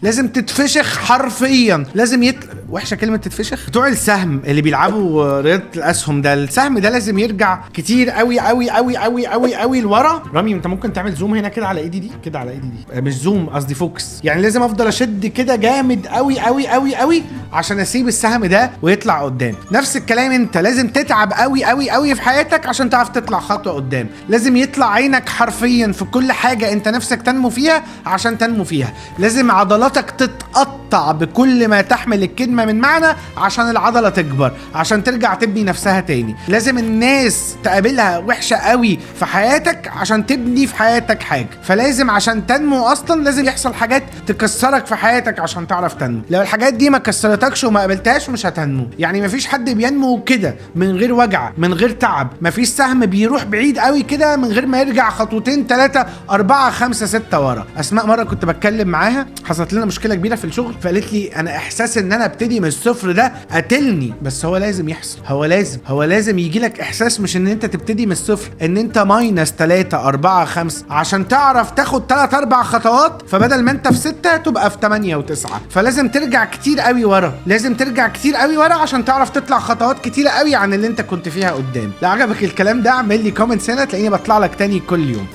لازم تتفشخ حرفيا، لازم وحشة كلمة تتفشخ. بتوع السهم اللي بيلعبوا رياضة الاسهم ده، السهم ده لازم يرجع كتير قوي قوي قوي قوي قوي قوي لورا. رامي، انت ممكن تعمل zoom هنا كده على ايدي دي، كده على ايدي دي، مش zoom، قصدي focus. يعني لازم افضل اشد كده جامد قوي قوي قوي قوي عشان اسيب السهم ده ويطلع قدام. نفس الكلام، انت لازم تتعب قوي قوي قوي في حياتك عشان تعرف تطلع خطوة قدام. لازم يطلع عينك حرفيا في كل حاجة انت نفسك تنمو فيها عشان تنمو فيها. لازم عضلاتك تتقطع بكل ما تحمل الكلمة من معنى عشان العضلة تكبر، عشان ترجع تبني نفسها تاني. لازم الناس تقابلها وحشة قوي في حياتك عشان تبني في حياتك حاجه. فلازم عشان تنمو اصلا لازم يحصل حاجات تكسرك في حياتك عشان تعرف تنمو. لو الحاجات دي ما كسرتكش وما قابلتهاش مش هتنمو. يعني مفيش حد بينمو كده من غير وجع، من غير تعب. مفيش سهم بيروح بعيد قوي كده من غير ما يرجع خطوتين، ثلاثة، أربعة، خمسة، ستة ورا. أسماء مرة كنت بتكلم معاها، حصلت لنا مشكلة كبيرة في الشغل، فقالت لي: أنا إحساس إن أنا ابتدي من الصفر ده قتلني. بس هو لازم يحصل، هو لازم يجي لك إحساس مش إن أنت تبتدي من الصفر، إن أنت minus 3، 4، 5 عشان تعرف تاخد 3، 4 خطوات. فبدل ما أنت في 6 تبقى في 8 و9. فلازم ترجع كتير قوي ورا، لازم ترجع كتير قوي ورا عشان تعرف تطلع خطوات كتيرة قوي عن اللي انت كنت فيها قدام. لو عجبك الكلام ده اعمل لي comments هنا، تلاقيني بطلع لك تاني كل يوم.